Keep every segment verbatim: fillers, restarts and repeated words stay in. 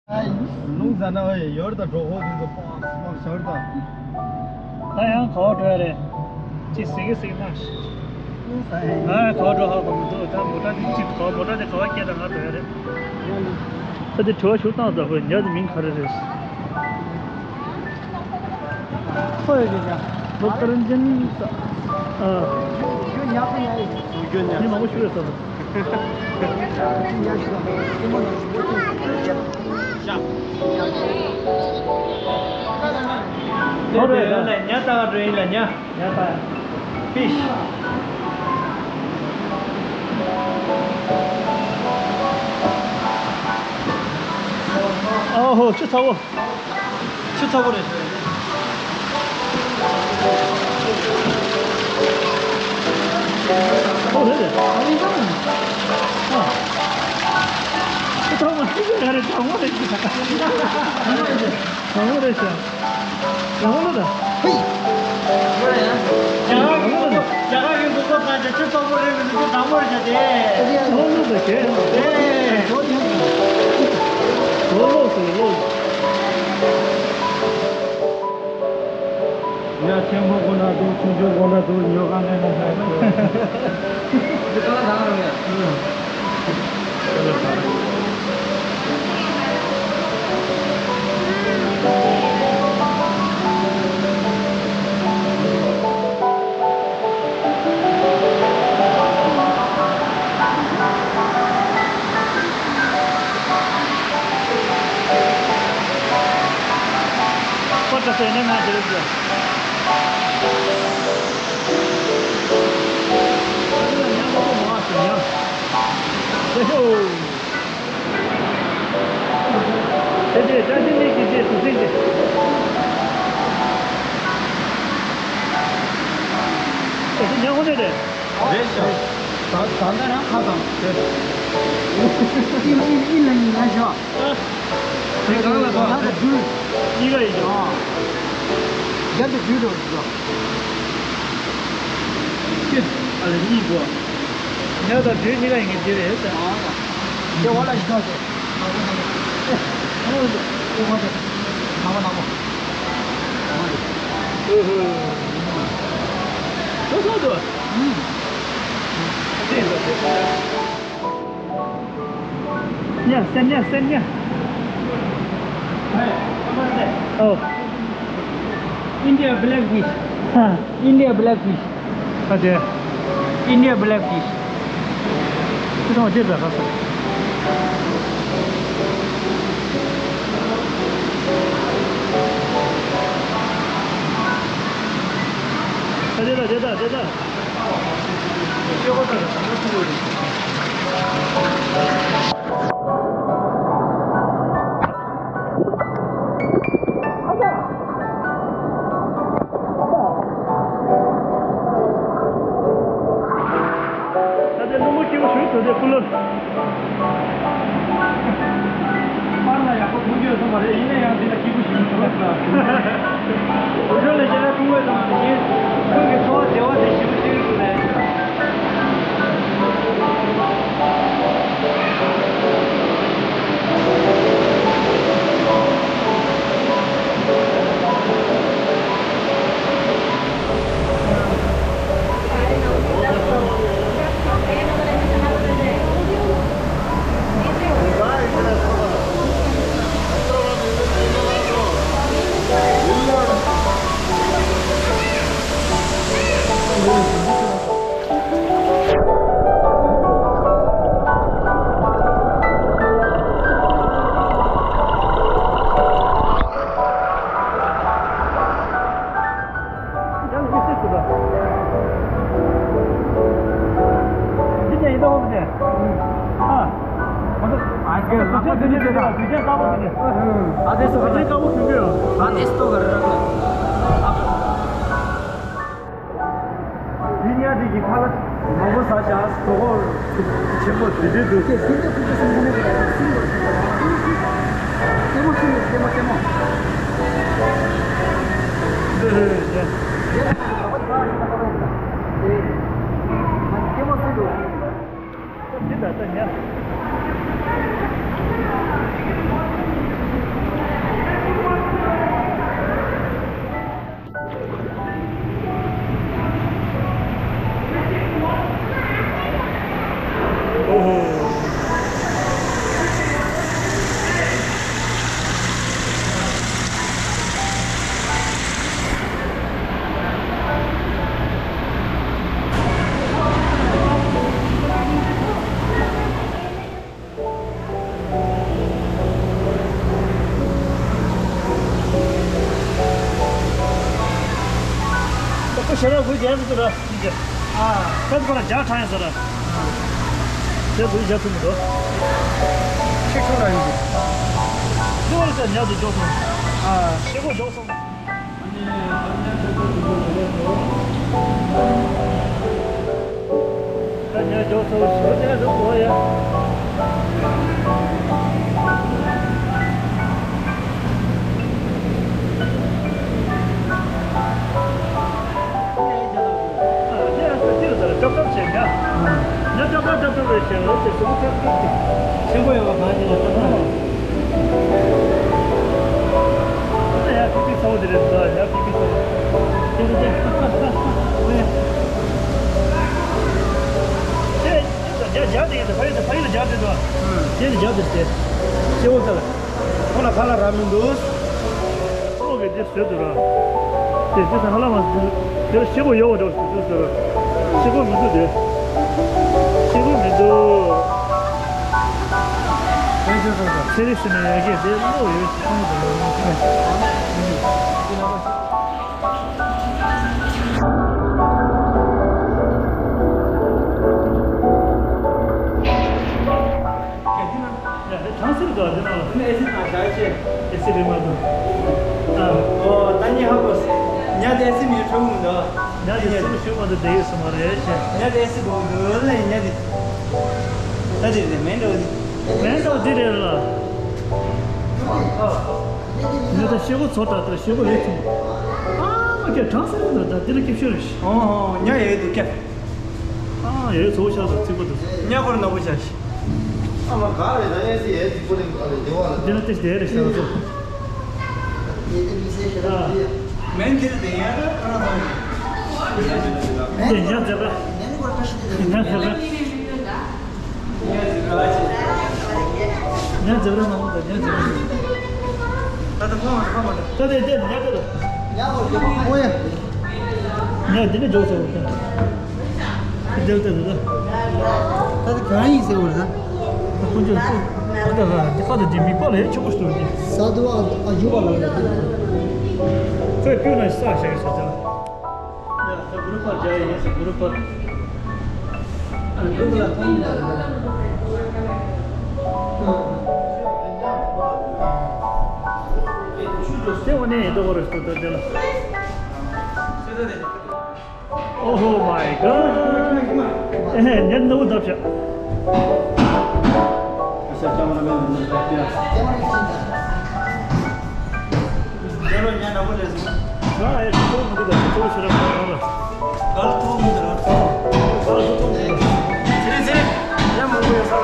ལུང་ཟ་ན་ཨེ་ཡོར་དང་འགྲོ་ཧོ་དུས་ཚོད་པགས་པགས་ཞོར་དང་། ད་ཡང་ག་བ་འགྲོ་ཡ་རེད། ཅི་ཟེར་གི་ཟེར་གི་ན། ལུང་ཟ་ཨེ། ཨ་ག་བ་འགྲོ་ཧ་གོ་མི་འདུག་ད་མོ་ཊ་དེ་ཅི་ག་བ་མོ་ཊ་དེ་ག་བ་སྐྱེལ་དང་ང་འགྲོ་ཡ་རེད། ད་དེ་དྲི་བ་ཞུ་སྟངས་ཟ་ཧོ་ཉ་དེ་མིང་ག་རེ་རེད། ཁོ་ཡོད་ཀྱི་ཀྱང་། ལོ་ཀ་རན་ཅན་ས། ཨ། ཡོད་ཉག་ཉག་ཡིན། ཡོད་ཉག་མི་མང་པོ་ཞིག་ཡོད་ས་རེད། ཁོ་རེད་ལ་ཉ་ལྟ་ག་འགྲོ་ཡིན་ལ་ཉ། ཉ་ལྟ། ཕིཤ། ཨ་ཧོ་ཆུ་ཚ་བོ། ཆུ་ཚ་པོ་རེད། ཨོ་རེད་རེད། ཨ། ཆུ་ཚ་པོ་ཆུ་ཚ་རེད། གྲང་མོ་རེད་ཤག་གྲང་མོ་རེད་ཤག་གྲང་མོ་ལ་ད། ཧེ། རྒྱ་གར་གྱི་མགོ་སྐོར་ས་ཆ་ཆུ་ཚ་པོ་རེད་མི་འདུག་གྲང་མོ་རེད་ཤག་དེ། གྲང་མོ་ལ་ད་གས། དེ། ལོ་ལོ་སོང་ལོ། ཉ་ཆེན་པོ་དགོས་ན་འདུག་ཆུང་ཆུང་དགོས་ན་འདུག་ཉོ་ག་མེད་ན་ཧ་ཧ། འདི་ཏོ་ལ་ཟ་རུང་ཡ། ཁོ་ད་ཚོད་ནས་ང་ཞེ་རེད་ཟེར། ཉ་མོ་མོ་མ་ཟེར་ཉ། ཨེ་ཧོ། དེ་དེ་ཅང་ཅི་ནས་ཀྱི་དེ་དུ་སེང་གེ། ཨེ་དེ་ཉ་ཧོ་ནས་རེད། རེད་ཤག་ད་ད་ལྟ་རང་ཁ་བཏང་། ཨི་ཨི་ཨི་ལ་ཉི་ཉ་ཤག་དེ་གང་ལ་ཡ་ད་བརྒྱུད། གཉིས་ཀ་ཡིན་ཀྱང་། ཨ། རྒྱབ་ཏུ་བརྒྱུད་འགྲོ་འགྲོ། ཅི། ཨ་ལེ་གཉིས་པོ། ཉ་དང་བརྒྱུད་གཉིས་ཀ་ཡིན་ངེས་ཅི་རེད་ཟེར། ཨ། དེ་འོག་ལ་ཞིག་ཐོག་ཟེར། ཨོ་ཧོ། ནག་པོ་ནག་པོ། ཨོ་ཧོ། སོ་སོ་དུ། ཨུམ། ཉ་སེར་ཉ་སེར་ཉ། ཨོ། India black fish. ཧ། India black fish. ཨ་ཅེ། India black fish. ཁྱེད་རང་ཅེས་ཟ་ཁ་ས། ཨ་ཅེ་ད་ཅེ་ད་ཅེ་ད། ད་ལྟ་སློང་མོ་སྐྱིད་པོ་ཞིག་འདུག་དེ་ཀུ་ལོར། པར་ལ་ཡག་པོ་མཐོང་རྒྱུ་ཡོད་ས་མ་རེད། ཡིན་ན་ཡང་འདི་ལ་སྐྱིད་པོ་ཞིག་མི་འདུག་ལ། བུ་ཆུང་ལ་རྒྱ་ལ་ཐུང་བས་དང་ནི་ཁྱོད་ཀྱི་འཚོ་བ་བདེ་བ་དེ་ཞེ་པོ་ཞིག་འདུག་ལས། འདི་ཉ་དེ་གི་ཁ་ལ་མང་པོ་ཟ་བྱས་གྲོད་ཁོག་ཆེན་པོ་དེ་འདྲ་འདུག་ལྟད་མོ་ལྟད་མོ་ལྟད་མོ། འདི་ད་ལྟ་ཉ། ཁྱེད་རང་བུ་རྒྱག་མི་འདུག་ར། ཁྱེད་ཚོ་ཁོ་ན་རྒྱག་ཐང་ཡིན་ཟེར་ར། དེ་བུ་རྒྱག་ཐུབ་མི་འདུག་ཁྱེད་ཁྱོད་རང་ཡིན་གྱི། ཁྱོད་རང་ཚོ་ཉག་དེ་འཇོག་སོང་། ཨ། ཤེལ་སྒོ་འཇོག་སོང་། ད་ཉག་འཇོག་སོང་། ཞོ་ཉག་འཇོག་སོང་ཡ། ཁོ་ལ་ཁ་ལ་ར་མི་འདུག་ཨོ་གི་འདི་བཟོས་འདུག་ར། དེ་དེ་ས་ཧ་ལ་མ་ཟེར། དེར་ཤེལ་སྒོ་ཡོད་པ་འདྲ་ཞིག་འདུག་ཟེར། ཤེལ་སྒོ་མི་འདུག་དེ། ཤེལ་སྒོ་མི་འདུག་ཚན་རིག་ཟེར་ན་ཡ་གི་དེ་གློག་ཡོད་ཅིག་ཁོང་དུ་ཡོང་ཡོང་ཁྱོད། ཡ་དེ་གྲང་སེར་དོ་དེ་ན། དེ་ནི་ཨེ་སི་དང་ཞག་ཆེ། ཨེ་སི་རེད་མ་གཏོགས། ཨ། ཨོ་ད་ནི་ཧ་གོ། ཉ་དེ་ཨེ་སི་མི་འཕྲོད་མི་འདུག་ཉ་དེ་སུ་ཞུ་མ་གཏོགས་དེ་ཡོད་སུ་མ་རེད་ཤེ། ཉ་དེ་ཨེ་སི་དགོས་འདུག་ལ་ཉ་དེ། ད་དེ་རེད་མེན་འགྲོ་དེ། མེན་འགྲོ་དེ་རེད་ལ། ཉ་དེ་ཤེལ་སྒོ་ཚོ་ད་དེ་ཤེལ་སྒོ་ཡོད་ཚུལ། ཨ་མ་ཁྱེད་གྲང་སེར་དོ་ད་དེ་ལ་སྐྱིབ་ཤོད་རེད་ཤེ། ཨོ་ཨོ་ཉ་ཡོད་འདུག་ཁྱེད། ཨ་ཡོད་ཚོ་ཤ་དང་ཚིག་པ་དང་། ཉ་སྐོར་ནག་པོ་བྱ་ཤེ། ཨ་མ་ག་རེ་ད་ཨེ་སི་ཨེ་སི་པོ་ལིང་ག་རེ་དེ་བ་ལ། འདི་ན་ཏེ་དེ་རེ་ཤ་ཚོ། མེན་དེ་རེ་དེ་ཡ་ར་ཁ་ར་ཚོ། དེ་ཉ་ཛེ་བྲ། ཉ་ཛེ་བྲ། ཉ་ཛེ་བྲ་མང་པོ་དང་ཉ་ཛེ་བྲ། ད་ད་ཕ་མ་ཕ་མ་ད། ད་དེ་དེ་ཉ་དེ་ལ། ཉ་འོ་དེ་ཕོ་ཡ། ཉ་དེ་ནི་འཇོག་ཚོ་དེ། དེ་དེ་དེ་དེ། ད་དེ་གང་ཡིན་ཟེར་བ་རེད་ད། ཁོ་ཚོས་ཁོ་ཁོ་ད་ད་དེ་ཁ་ད་དེ་མི་པ་ལ་ཡ་ཆོག་པོ་ཞིག་འདུག་དེ། ས་དུ་ཨ་ཨ་ཇུ་བ་ལ་ཡ་དེ། ཁོས་བསྐྱོན་ན་ས་ཞག་གི་ས་དེ་ལ། ཡ་ད་གུ་རུ་པར་རྒྱ་ཡིན་ཟེར་གུ་རུ་པར། ཨ་གུ་རུ་ལ་ཐོང་ཡིན་ད། དེ་འོ་ནས་ཡིན་ད་གོ་རེ་ཞིག་ད་དེ་ལ། Oh my god. ཨེ་ཧེ་ཉན་ནོ་འདབ་ཤ། ཨ་ཤ་ཀྱང་ར་མེན་ནོ་འདབ་ཤ། ཉན་ལོ་ཉན་ནོ་ལེ་སོང་། ང་ཨེ་ཤ་ཐོག་མི་འདུག་ད་ཤ་ཐོག་ཤི་ར་མ་ར་ལ། གལ་ཐོག་མི་འདུག་ར་ཐོག་གལ་ཐོག་མི་འདུག་ཚེ་རིང་ཚེ་རིང་། ཉ་མང་པོ་ཡོད་ས་ལ།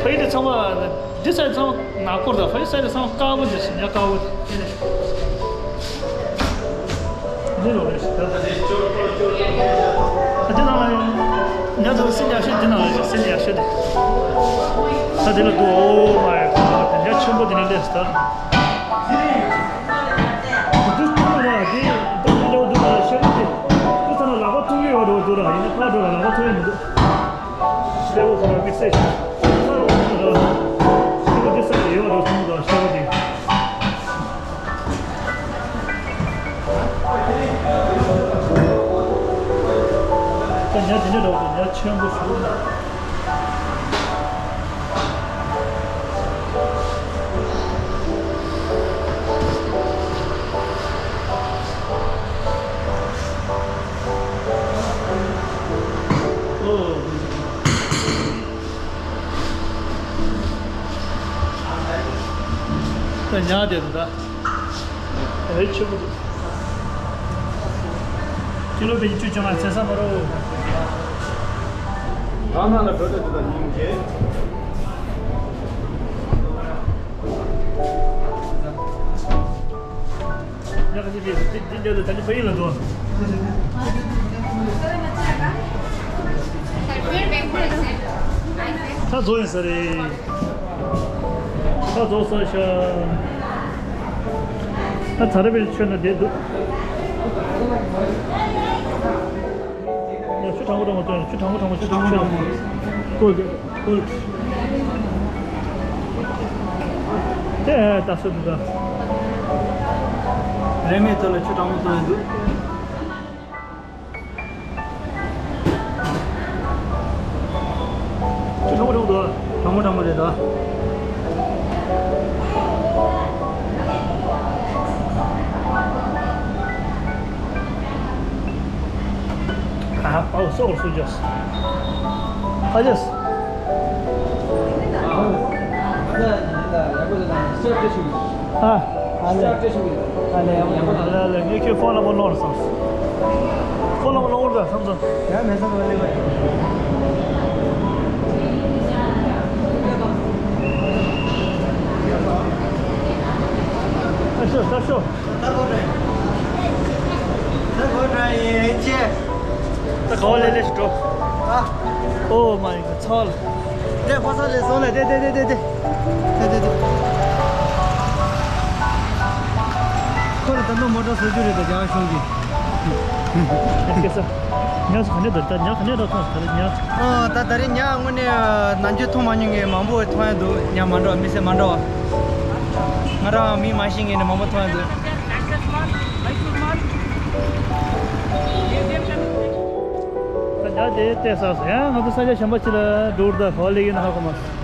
ཕ་ཡུལ་དེ་ཚང་མ་འདི་ས་ཚང་མ་ནག་པོ་རེད། ཕ་ཡུལ་ས་དེ་ཚང་མ་དཀར་པོ་འདི་ཞིག་ཉ་དཀར་པོ་དེ་འདི་ལོ་རེད་ཞིག་ད་འདི་ནང་ལ་ཡོད། ཉ་ཚང་མ་སེམས་ཡག་ཤོས་འདི་ནང་ལ་ཡོད། སེམས་ཡག་ཤོས་དེ་ད་འདི་ལ་འདུག Oh my god. དེ་ཉ་ཆེན་པོ་འདི་ནས་སླེབས་སོང་ད། འདི་ལྟ་ན་ར་འདི་འདི་འདྲ་བོ་འདུག་ལ་ཤེས་རབ་དེ་འདི་ལྟ་ན་ལག་པ་ཐུག་གི་ཡོད་འགྲོ་འདུག་ར། ཡིན་ན་ཕར་འགྲོ་ལ་ལག་པ་ཐུག་ཡོད་མི་འདུག་ཤེས་རབ་ཁོ་ར་དམིགས་བསལ་ཞིག་ཕར་འགྲོ་འདུག་ར། ཤེས་རབ་འདི་ས་ཡོད་འགྲོ་ཐུག་འདུག་ཤེས་རབ་དེ། ད་ཉ་དེ་འདྲ་འདྲ་བོ་འདུག་ཉ་ཆེན་པོ་ཞིག་ད་ཉ་དེ་རེད་ད། ཨེ་ཆེ་པོ་འདུག་ཀི་ལོ་བརྒྱད་ཅུ་བཅོ་ལྔ་ཚེ་ས་མ་རོ། རང་ནང་ལ་འགྲོ་དུས་དུས་ལ་ཉིན་གྱི། ཉག་གཅིག་དེ་དེ་དེ་འདྲ་ད་ནི་ཕ་ཡུལ་ལ་འགྲོ། ད་རྫོགས་ཡིན་ས་རེད། ད་རྫོགས་ས་ཤ། ད་ཚ་ར་བའི་ཆོས་ན་བསྡད་འདུག་ཆུ་གྲང་མོ་གྲང་མོ་བཏོན། ཆུ་གྲང་མོ་གྲང་མོ། ཆུ་གྲང་མོ་གྲང་མོ། ཀོལ་ཀོལ། དེ་ད་སོ་འདུག་ད། རེ་མའི་ཐོག་ལ་ཆུ་གྲང་མོ་བཏོན་འདུག། ཆུ་གྲང་མོ་གྲང་མོ་འདུག། གྲང་མོ་གྲང་མོ་རེད་ད། Ah, oh, so, so just. I just. ཨ། ཨ་ལེ། ཨ་ལེ། ཨ་ལེ། ངས་ཁྱོད་ཕོན་ནམ་བར་བླངས་བསམ། ཕོན་ནམ་བར་བླངས་བསམ་སོང་། ཡ་མེད་ས་མ་ལེ་བ། ཨ་ཤོ་ཨ་ཤོ། ད་གོ་ནས་ཡིན་ཅེ། ད་ག་བ་ལེ་ལེ་ཞིག་འགྲོ། ཨ། Oh my god, ཚ་བ་ལ། དེ་ཕོ་ས་ལས་སོང་ལ། དེ་དེ་དེ་དེ་དེ། དེ་དེ་དེ། ཁོ་ལ་ད་ནོ་མོ་ཊ་བཟོ་རྒྱུ་རེད། ད་རྒྱ་གཞུང་གི། སྐད་ས། ཉག་ས་ག་ནས་འདུག། ད་ཉག་ག་ནས་འགྲོ་ཐོང་། ད་ཉག་ཨ། ད་ད་རེས་ཉག་དངོས་གནས་ནམ་རྒྱུན་མཐོང་མ་མྱོང་མཁན་མང་པོ་མཐོང་ཡ་འདུག། ཉག་མ་འདྲ་བ། མི་སེར་མ་འདྲ་བ། ང་རང་མིང་མ་ཤེས་མཁན་ནས་མང་པོ་མཐོང་ཡ་འདུག། ད་ཉག་དེ་བལྟས་ཚར་སོང་། ཡང་ང་ཚོ་ས་ཆ་གཞན་པ་ཅིག་ལ་འགྲོ་དགོས། ད་ག་བ་སླེབས་ཡིན་ན་ཧ་གོ་མ་སོང་།